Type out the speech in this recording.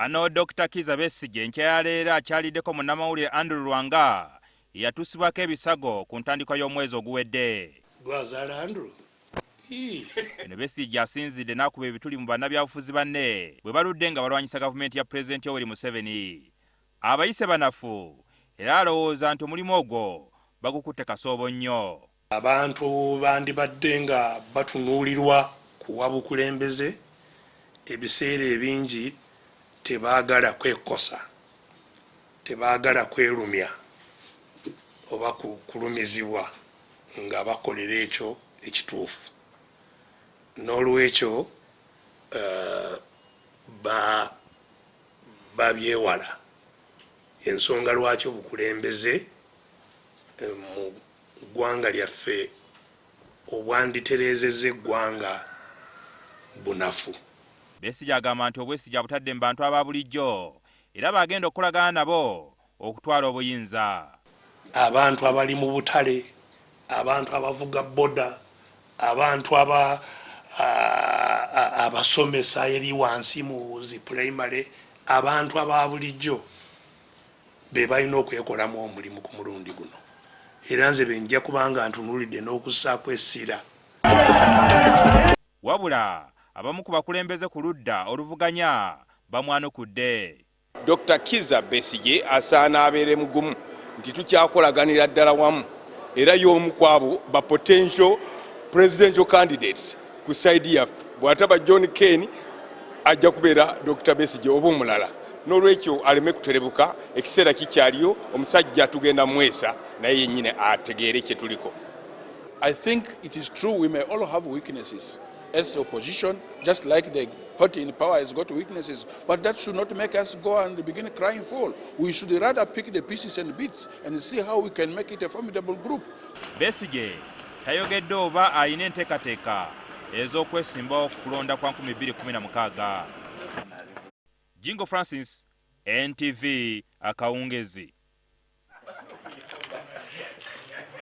Kano Dr. Kizza Besigye enkya ya leero akyaliddeko munnamawulire Andrew Lwanga eyatuusibwako ebisago ku ntandikwa y'omwezi oguwedde. Gwazaala Andrew? Eno Besigye asinzidde n'akuba ebituli mu bannabyabufuzi banne bwe baludde nga balwanyisa gavumenti ya Pulezidenti Yoweri Museveni. Abayise banafu era alowooza nti omulimu ogwo bagukutte kasoobo nnyo. Abantu bandibadde nga batunuulirwa kuwa bukulembeze ebiseera ebingi tebaagala kwekosa, tebaagala kwerumya oba kulumizibwa nga bakolera ekyo ekituufu. N'olwekyo babyewala. Ensonga lwaki obukulembeze mu ggwanga lyaffe obwanditereezezza eggwanga bunafu. Besigye agamba nti obwesige abutadde mu bantu aba bulijjo era baagenda okukolagana nabo okutwala obuyinza. Abantu abali mu butale, abantu abavuga boda, abantu abasomesa eri wansi mu zi pulayimale, abantu aba bulijjo be balina okwekolamu omulimu ku mulundi guno. Era nze be nja kuba nga ntunuulidde n'okussaako essira. Wabula abamu ku bakulembeze ku ludda oluvuganya bamwanukudde. Dr. Kizza Besigye asaana abeere mugumu nti tukyakolaganira ddala wamu era y'omu ku abo ba potential presidential candidates ku side yaffe. Bw'ataba John Ken ajja kubeera Dr. Besigye oba omulala. N'olwekyo aleme kuterebuka, ekiseera kikyaliyo, omusajja tugenda mwesa naye yennyini ategeere kye tuliko. I think it is true we may all have weaknesses as opposition, just like the party in power has got weaknesses, but that should not make us go and begin crying foul. We should rather pick the pieces and bits and see how we can make it a formidable group. Besigye tayogedde oba alina enteekateeka ez'okwesimbawo ku kulonda kwa 2016. Jingo Francis, NTV, akawungezi.